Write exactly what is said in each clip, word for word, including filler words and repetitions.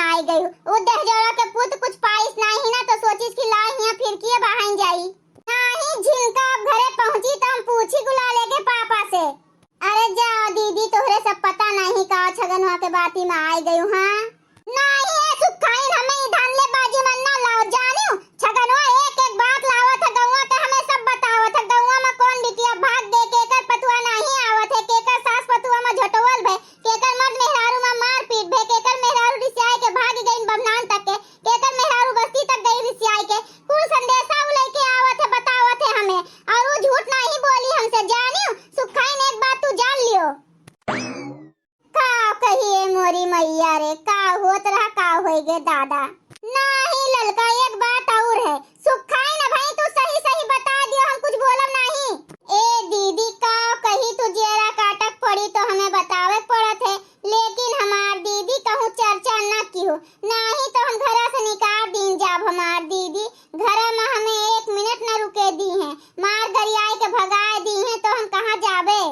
आई गई हूँ। उ दहजोरा के पुत कुछ पाइस नाही ना, तो सोचिस कि ला हियाँ फिरकिए बहाइन जाई। नाही, झिनका अब घरे पहुँची तो हम पूछी गुलाले के पापा से। अरे जाओ दीदी, तोहरे सब पता नाही का छगनवा के बाती में आई गई हूँ। हाँ, नाही ए सुखाइन, हमें ई धांधलेबाजी मन ना लाओ, जानियो। छगनवा एक एक बात लावत है, गौवा के हमें सब बतावत है। गौवा में कौन बिटिया भाग गए, केकर पतुआ नाही आवत है, केकर सास पतुआ में झोटवल भे, केकर मर्द मेहरारू में मारपीट भे, केकर मेहरारू रिसियाए के भाग गई बभनान तक के, केकर मेहरारू बस्ती तक गई रिसियाए के। कुल संदेशा उ लेके आवत है, बतावत है हमें, और उ झूठ नाही बोली हमसे, जानियो। सुखाइन, एक बात तू जान लियो। का कहिए मोरी मैया रे, का होत रहा, का होई गे दादा। नाही ललका, एक बात और है, सुखाइन भाई तू सही सही बता दियो, हम कुछ बोलब नाही। ए दीदी, का कही, तू जेरा काटक पड़ी तो हमें बतावे के पड़त है, लेकिन हमार दीदी कहूँ चर्चा न किहो, नाही तो हम घरा से निकाल दीन जाब। हमार दीदी घरा में हमें एक मिनट न रुके दी हैं, मार गरियाए के भगाए दी हैं, तो हम कहाँ जाबे?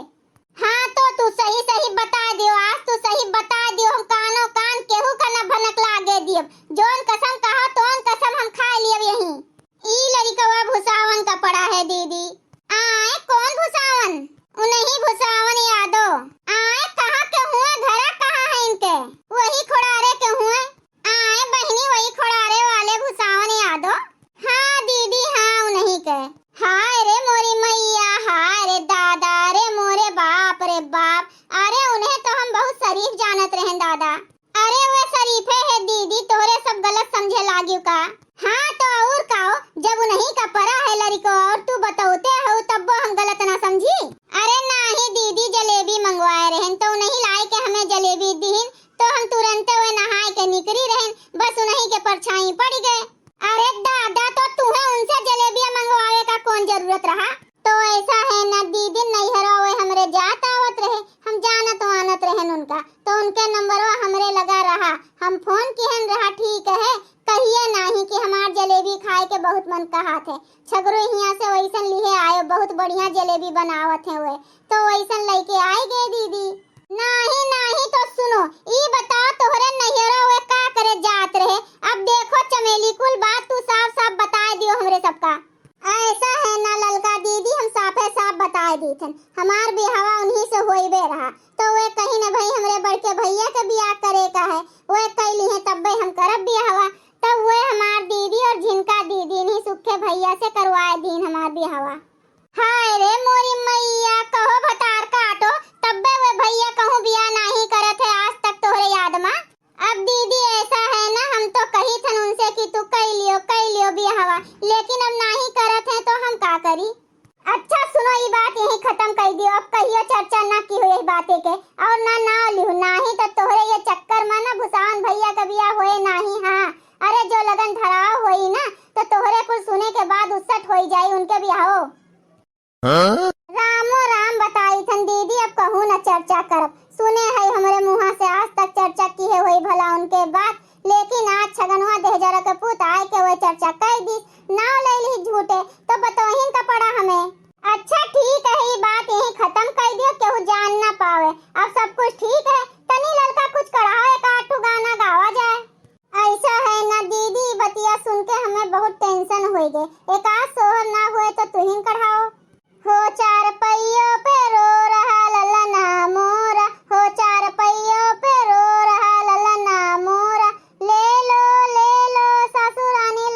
हाँ, तो तू सही सही बता दियो, आज तू सही बता दियो, हम कानो कान केहू का न भनक लागे दियब। जौन कसम कहा, तौन कसम हम खा लियब यहीं। ई लड़िकवा भुसावन का पड़ा है दीदी। आए, कौन भुसावन? उन्हीं भुसावन यादव। आए, कहाँ के हुए, घरा कहाँ है इनके? वही खोड़ारे के हुए। आए बहिनी, वही खोड़ारे वाले भुसावन यादव। हाँ दीदी, हाँ, उन्हीं के। हाय रे मोरी मैया, हाय रे दादा, रे मोरे बाप रे बाप। अरे उन्हें तो हम बहुत शरीफ जानत रहेन दादा। अरे वे शरीफे है दीदी, तोहरे सब गलत समझे लागियो का? हाँ तो और का हो, जब उन्हीं का परा है लड़िको और तू बतौते हो तब वो हम गलत ना समझी। अरे नाही दीदी, जलेबी मंगवाए रहेन तो उन्हीं लाई के हमें जलेबी दीन, तो हम तुरंते वे नहाए के निकरी रहेन, बस उन्हीं के परछाई पड़ गए। अरे दादा, तो तुहे उनसे जलेबिया मंगवावे का कौन जरूरत रहा? तो ऐसा है ना दीदी, नैहरा वे हमरे जात आवत रहे, हम जानत वानत रहेन उनका, तो उनके नंबरवा हमरे लगा रहा, हम फोन किहन रहा, ठीक है, कहिए नाही कि हमार जलेबी खाए के बहुत मन कहात है, छगरो हियाँ से वैसन लिहे आयो, बहुत बढ़िया जलेबी बनावत है वे, तो वैसन लेके आई गए दीदी। नाही, नाही, तो सुनो, ई बताओ, तोहरे नैहरा वे का करे जात रहे? अब देखो चमेली, कुल बात तू साफ साफ बताए दियो हमरे सबका। ऐसा है ना ललका दीदी, हम साफे साफ बताए दीथन, हमार बियाहवा उन्हीं से होइबे रहा, तो वे कहीं न भाई हमरे बड़के भैया के बियाह करे का है, वे कई लिहे तब्बे हम करब बियाहवा। तब वे हमार दीदी और झिनका दीदी इन्हीं सुखे भैया से करवाए दीन हमार बियाहवा। हाय रे मोरी मैया, कहो भतार काटो, तब्बे वे भैया कहूँ बियाह नाही करत है आज तक तोहरे याद मा। अब दीदी ऐसा है ना, हम तो कही थन उनसे कि तू कई लियो, कई लियो बियाहवा, लेकिन अब नाही करत है तो हम का करी? अच्छा सुनो, ई बात यहीं खत्म कर दियो, अब कहियो चर्चा ना किहो यही बाते के, और ना नाव लिहो, नाही तो तोहरे ये चक्कर मा ना भुसावन भैया का बियाह होए नाही। हाँ, अरे जो लगन धराव होई ना, तो तोहरे कुल सुने के बाद उस्सट होई जाई उनके बियाहो। हाँ? रामो राम बताई थन दीदी, अब कहूँ न चर्चा करब। सुने है हमरे मुँहा से आज तक चर्चा किहे होई भला उनके बात, लेकिन आज छगनवा देहजरा के पूत आए के वो चर्चा कई दी, नाव ले ली झूठे, तो बतोहिन का पड़ा हमें। अच्छा ठीक है, ई बात यहीं खत्म कई दियो, केहू जान ना पावे। अब सब कुछ ठीक है, तनी ललका कुछ कढ़ाओ, एक आध ठो गाना गावा जाए। ऐसा है ना दीदी, बतिया सुन के हमें बहुत tension होई गए। एक आध सोहर ना हुए तो तुहिन कढ़ाओ। हो चार पहियों पे रो रहा ललना मोरा, हो चार पहियों पे रो रहा ललना मोरा, ले लो, ले लो सासुरानी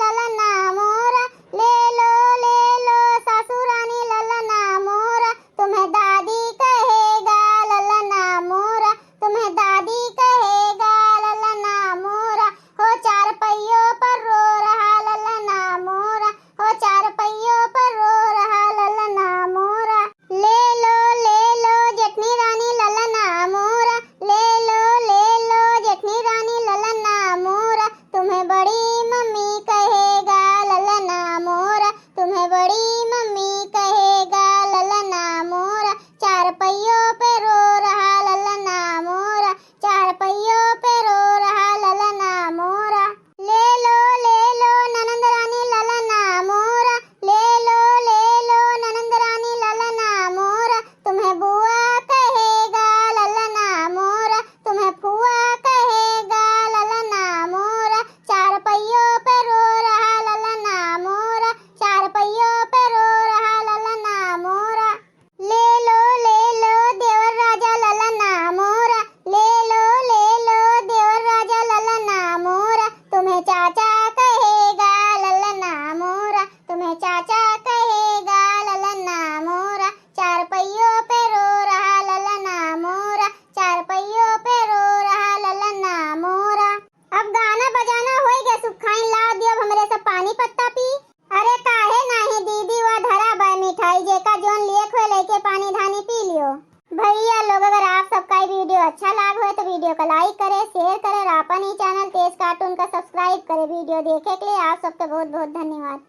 इस cartoon का subscribe करें। Video देखे के लिए आप सबके बहुत बहुत धन्यवाद।